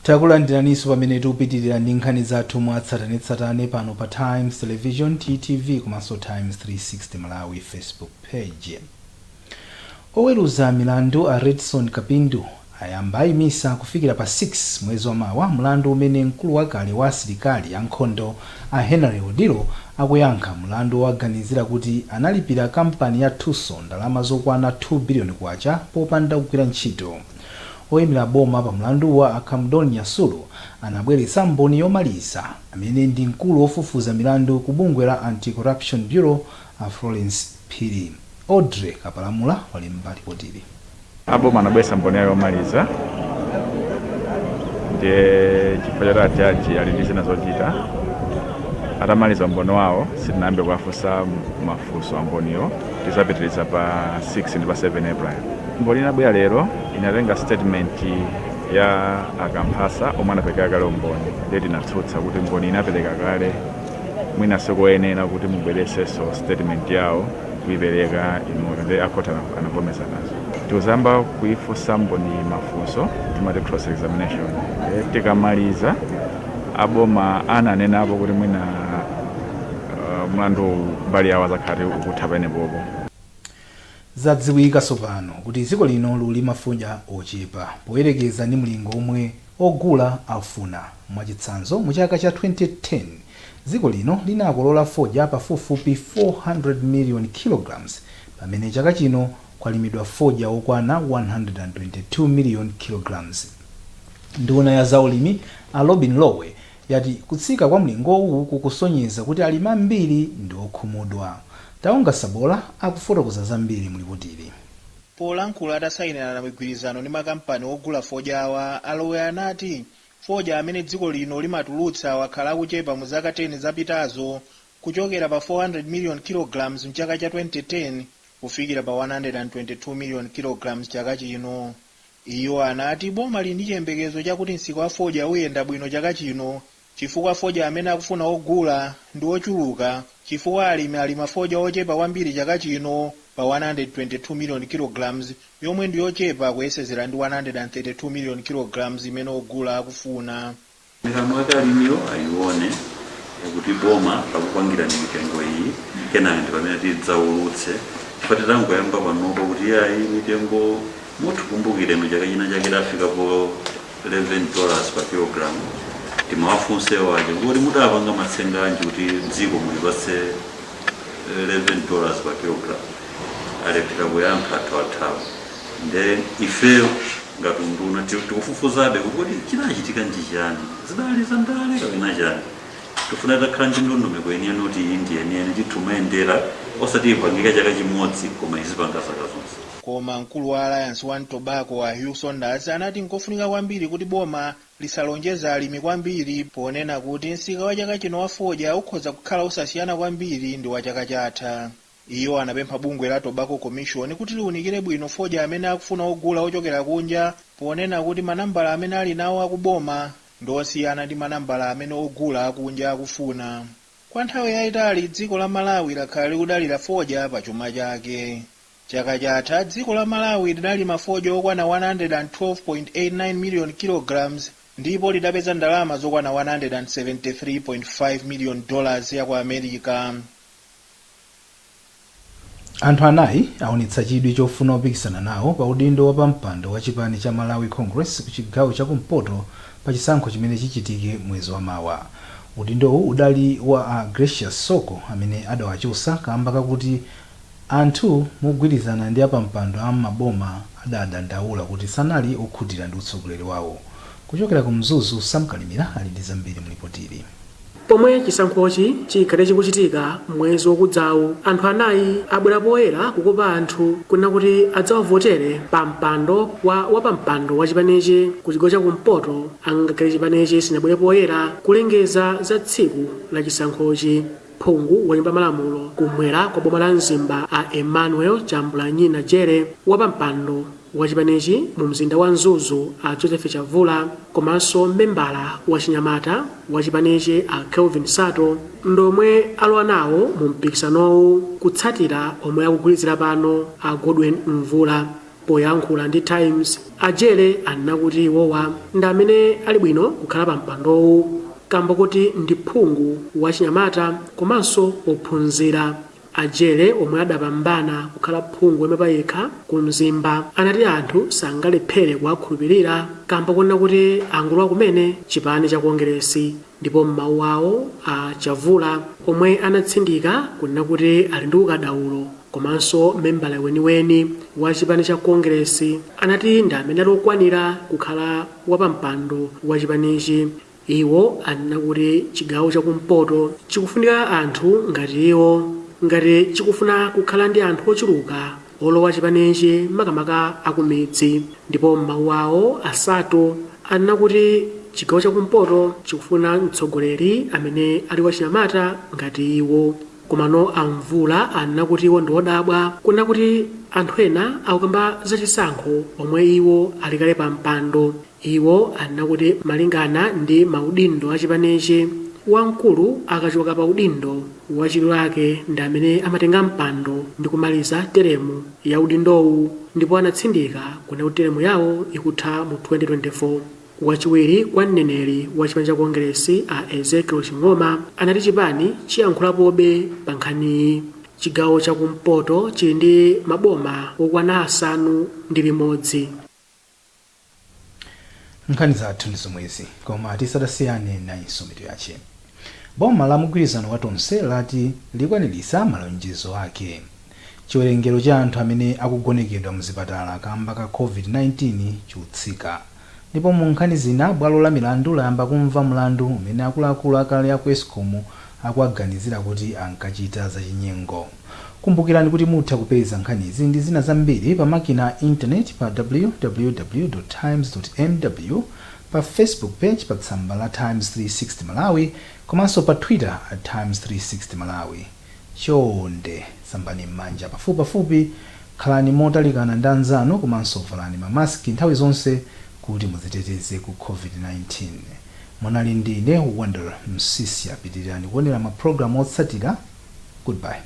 Takulandiraninso pamene tikupitirira ndi nkhani zathu mwatsatanetsatane pano pa Times Television, TTV, komanso Times 360 Malawi Facebook page. Oweruza milandu a Redson Kapindu ayamba ayimisa kufikira pa 6 mwezi wa mawa mlandu umene mkulu wakale wa asilikali ankhondo a Henry Odilo akuyankha mlandu wowaganizira kuti analipira kampani ya Tuso ndalama zokwana 2 biliyoni kwacha popanda kugwira ntchito. Oyimira boma pa mlanduwa, a Camdon Nyasulu, anabweretsa mboni yomaliza amene ndi mkulu wofufuza milandu ku bungwe la Anti-Corruption Bureau, a Florence Phiri. Audrey Kapalamula walemba ripotili. Aboma anabweretsa mboni yawo yomaliza, ndiye chifukwa choti ajaji ali ndi zina zochita, atamaliza mboni wawo sitinayambe kuwafunsa mafunso amboniwo. Tizapitiriza pa 6 ndi pa 7 April. Mboni inabwera lero inatenga statement ya akamphasa omwe anapereka kale umboni, ndiye tinatsutsa kuti mboni inapereka kale, mwina sikoyenera kuti mubweretsenso statement yawo kuipereka inuyo, ndi akhoti anavomeza nazo. Tikuzamba kuifunsa mboni mafunso, timati cross examination. Tikamaliza, aboma ananenapo kuti mwina mlandu mbali yawo azakhati ukutha penepopo. Zadziwika tsopano kuti dziko lino lulima fodya ochepa poyerekeza ndi mlingo omwe ogula afuna. Mwachitsanzo, mu chaka cha 2010 dziko lino linakolola fodya pafupifupi 400 million kilograms, pamene chaka chino kwalimidwa fodya wokwana 122 million kilograms. Nduna ya zaulimi a Lobin Lowe yati kutsika kwa mlingowu kukusonyeza kuti alimi ambiri ndi okhumudwa. Taonga Sabola akufotokoza zambiri mulipotili. Polankhula atasayinirana migwirizano ndi makampani ogula fodyawa, a Lowe anati fodya amene dziko lino limatulutsa wakhala akuchepa mu zaka 10 zapitazo, kuchokera pa 400 million kilograms mchaka cha 2010 kufikira pa 122 million kilograms chaka chino. Iwo anati boma lili ndi chiyembekezo chakuti msika wa fodya uyenda bwino chaka chino, chifukwa fodya amene akufuna ogula ndi ochuluka, chifukwa alimi alima fodya ochepa kwambiri chaka chino pa 122 million kilograms, yomwe ndi yochepa kuyesezera ndi 132 million kilograms imene ogula akufuna. Milamu ake alimiyo ayione kuti boma lakupangirani mitengo iyi, kenaka ndi pamene tidzaulutse, chifukwa titangoyamba panopo kuti yayi mitengo, mutikumbukire chaka china chake tafikapo $11 pa kilogram, timawafunse waje kuti mudapanga matsenga anji kuti dziko mulipatse $11 pa kilogram? Alephera kuyankha athu athawa. Nde ifeyo ngati unduna tikufufuzabe kuti kodi chinachitika ndi chani, zidali za ndale kapena chani? Tifuna takhala ndi ndondomeko yeniyeni kuti iyi ndi yeniyeni tithumayendera, osati ipangika chaka chimodzi koma izipanga zaka zonse. Koma mkulu wa Alliance One Tobacco, a Hugh Saunders, anati nkofunika kwambiri kuti boma lisalonjeza alimi kwambiri, ponena kuti msika wa chaka chino wa fodya ukhoza kukhala osasiyana kwambiri ndi wa chaka chatha. Iwo anapempha bungwe la Tobacco Commission kuti liwunikire bwino fodya amene akufuna ogula ochokera kunja, ponena kuti manambala amene ali nawo akuboma ndi osiyana ndi manambala amene ogula akunja akufuna. Kwa nthawi yayitali dziko la Malawi lakhala likudalira fodya pa chuma chake. Chaka chatha dziko la Malawi lidalima fodya okwana 112.89 million kilograms ndipo lidapeza ndalama zokwana $173.5 million ya ku America. Anthu anayi aonetsa chidwi chofuna kupikisana nawo pa udindo wa pampando wa chipani cha Malawi Congress ku chigawo chakumpoto pa chisankho chimene chichitike mwezi wa mawa. Udindowu udali wa a Gracious Soko amene adawachotsa kamba kakuti anthu mogwirizana ndi apampando a maboma adadandaula kuti sanali okhutira ndi utsogoleri wawo. Kuchokera ku Mzuzu, Sam Kalimira ali ndi zambiri mulipotili. Pomwe chisankhochi chikhale chikuchitika mwezi wokudzawu, anthu anayi abwera poyera kukopa anthu kunena kuti adzawavotere pa mpando wa wapampando wa chipanechi ku chigawo chakumpoto, angakhale chipanechi sinabwere poyera kulengeza za tsiku la chisankhochi. Phungu wa nyumba malamulo kumwera kwa boma la Mzimba, a Emmanuel Chambulanyina Jere, wapampando wa chipanechi mu mzinda wa Mzuzu, a Joseph Chavula, komanso membala wa chinyamata wa chipanechi, a Kelvin Sato, ndomwe alowa nawo mu mpikisanowu kutsatira omwe akugwirizira pano, a Godwin Mvula. Poyankhula ndi Times, ajere anena kuti iwowa ndi amene ali bwino kukhala pa mpandowu kamba kuti ndi phungu wachinyamata komanso ophunzira. Ajere, omwe adapambana kukhala phungu yemwe payekha ku Mzimba, anati anthu sangalephere kuwakhulupirira kamba kuona kuti angolowa kumene chipani cha Kongeresi. Ndipo m'mawu awo, a Chavula, omwe anatsindika kunena kuti ali ndi ukadaulo komanso membala weniweni wa chipani cha Kongeresi, anati ndi amene ali okwanira kukhala wapampando wa chipanichi. Iwo anena kuti chigawo chakumpoto chikufunika anthu ngati iwo ngati chikufuna kukhala ndi anthu ochuluka olowa chipanichi, makamaka akumidzi. Ndipo m'mawu awo, Asato anena kuti chigawo chakumpoto chikufuna mtsogoleri amene ali wachinyamata ngati iwo. Komano Amvula anena kuti iwo ndi odabwa kunena kuti anthu ena akukamba zachisankho omwe iwo ali kale pa mpando. Iwo anena kuti malingana ndi maudindo a chipanichi, wamkulu akachoka pa udindo, wachiwiri wake ndi amene amatenga mpando ndi kumaliza teremu ya udindowu, ndipo anatsindika kunena kuti teremu yawo ikutha mu 2024. Wachiwiri kwa mneneri wa chipani cha Kongeresi, a Ezekiel Ching'oma, anati chipani chiyankhulapobe pa nkhaniyi. Chigawo chakumpoto chili ndi maboma okwana 6. Nkhani zathu ndi zomwezi, koma tisadasiyane, nayinso mitu yache. Boma la mgwirizano wa Tonse lati likwaniritsa malonjezo ake. Chiwerengero cha anthu amene akugonekedwa mzipatala kamba ka COVID-19 chikutsika. Ndipo mu nkhani zina, bwalo la milandu layamba kumva mlandu umene akuluakulu akale aku ESCOM akuaganizira kuti ankachita zachinyengo. Kumbukirani kuti mutha kupeza nkhanizi ndi zina zambiri pa makina a intaneti pa www times mw, pa Facebook page pa tsamba la Times 360 Malawi, komanso pa Twitter @Times360Malawi. Chonde sambani m'manja pafupipafupi, khalani motalikana ndi anzanu, komanso valani mamaski nthawi zonse kuti mudziteteze ku COVID-19. Munali ndi ine, Wonder Msisia. Pitirirani kuonera mapulogalamu otsatira. Goodbye.